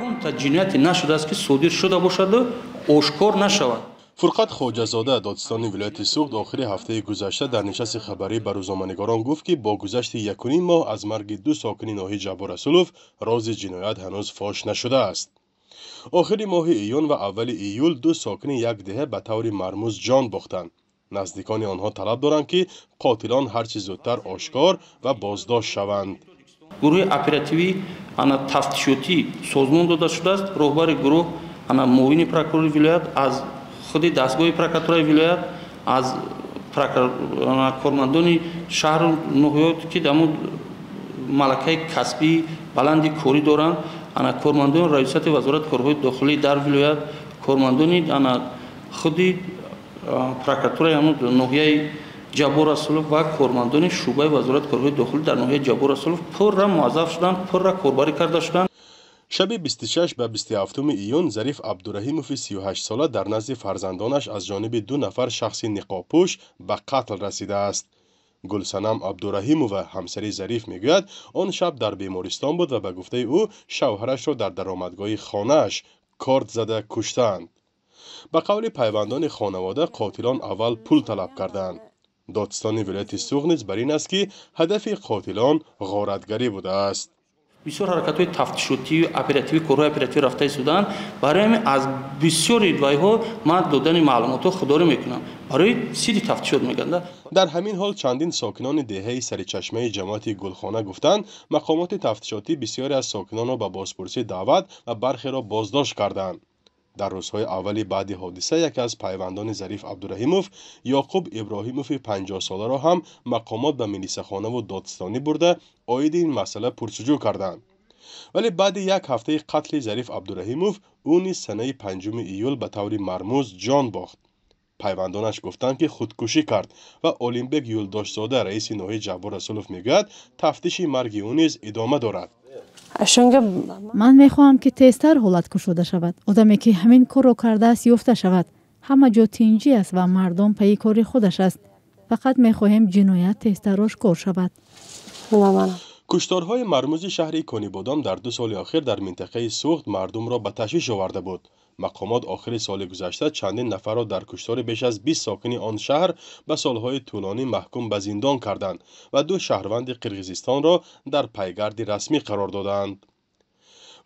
Ягонта ҷинояте нашудааст, ки содир шуда бошаду ошкор нашавад. Фурқат Хоҷазода, додситони вилояти Суғд, охири ҳафтаи гузашта дар нишасти хабарӣ ба рӯзноманигорон гуфт, ки бо гузашти 1,5 моҳ аз марги ду сокини ноҳияи Ҷаббор Расулов рози ҷиноят ҳанӯз фош нашудааст. Охири моҳи июн ва аввали июл ду сокини як деҳа ба таври мармуз ҷон бохтанд. Наздикони онҳо талаб доранд, ки қотилон ҳарчи зудтар ошкор ва боздошт шаванд. Гурӯҳи оперативӣ ана тафтишотӣ созмон дода шудааст. Роҳбари гурӯҳ ана муовини прокурори вилоят, аз худи дастгоҳи прокуратураи вилоят, аз кормандони шаҳру ноҳиёт, ки дамо малакаи касбии баланди корӣ доранд, ана кормандони раёсати вазорати корҳои дохилӣ дар вилоят, кормандони ана худи прокуратураи ноҳияи Ҷаббор Расулов ва кормандони шӯъбаи вазорати корҳои дохилӣ дар ноҳияи Ҷаббор Расулов пурра муаззаф шуданд, пурра корбарӣ карда шуданд. Шаби 26 ба 27 июн Зариф Абдураҳимови 38сола дар назди фарзандонаш аз ҷониби ду нафар шахси ниқобпӯш ба қатл расидааст. Гулсанам Абдураҳимова, ҳамсари Зариф, мегӯяд, он шаб дар бемористон буд ва ба гуфтаи ӯ шавҳарашро дар даромадгоҳи хонааш корд зада куштаанд. Ба қавли пайвандони хонавода, қотилон аввал пул талаб кардаанд. Додситони вилояти Суғд низ бар ин аст, ки ҳадафи қотилон ғоратгарӣ будааст. Бисёр ҳаракатҳои тафтишотию оперативӣ, корҳои оперативӣ рафта истодаанд. Барои ҳамин аз бисёри вайҳо ман додани маълумотҳо худдорӣ мекунам, барои сири тафтишот мегӯянд. Дар ҳамин ҳол чандин сокинони деҳаи Саричашмаи ҷамоати Гулхона гуфтанд, мақомоти тафтишотӣ бисёре аз сокинонро ба бозпурсӣ даъват ва бархеро боздошт кардаанд. Дар рӯзҳои аввали баъди ҳодиса яке аз пайвандони Зариф Абдураҳимов, Ёқуб Иброҳимови 50соларо ҳам мақомот ба милисахонаву додситонӣ бурда, оиди ин масъала пурсуҷӯ карданд. Вале баъди як ҳафтаи қатли Зариф Абдураҳимов ӯ низ санаи 5 июл ба таври мармуз ҷон бохт. Пайвандонаш гуфтанд, ки худкушӣ кард ва Олимбек Юлдошзода, раиси ноҳияи Ҷаббор Расулов, мегӯяд, тафтиши марги ӯ низ идома дорад. Ман мехоҳам, ки тезтар ҳолат кушода шавад, одаме, ки ҳамин корро кардааст, ёфта шавад. Ҳама ҷо тинҷӣ аст ва мардум пайи кори худаш аст. Фақат мехоҳем ҷиноят тезтар ошкор шавад. Кушторҳои мармузи шаҳри Конибодом дар 2 соли охир дар минтақаи Суғд мардумро ба ташвиш оварда буд. Мақомот охири соли гузашта чандин нафарро дар куштори беш аз 20 сокини он шаҳр ба солҳои тӯлонӣ маҳкум ба зиндон карданд ва ду шаҳрванди Қирғизистонро дар пайгарди расмӣ қарор доданд.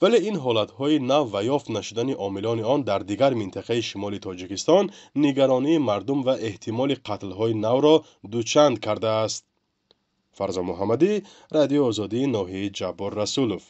Вале ин ҳолатҳои нав ва ёфт нашудани омилони он дар дигар минтақаи шимоли Тоҷикистон нигаронии мардум ва эҳтимоли қатлҳои навро дучанд кардааст. Фарзон Муҳаммадӣ, Радиои Озодӣ, ноҳияи Ҷаббор Расулов.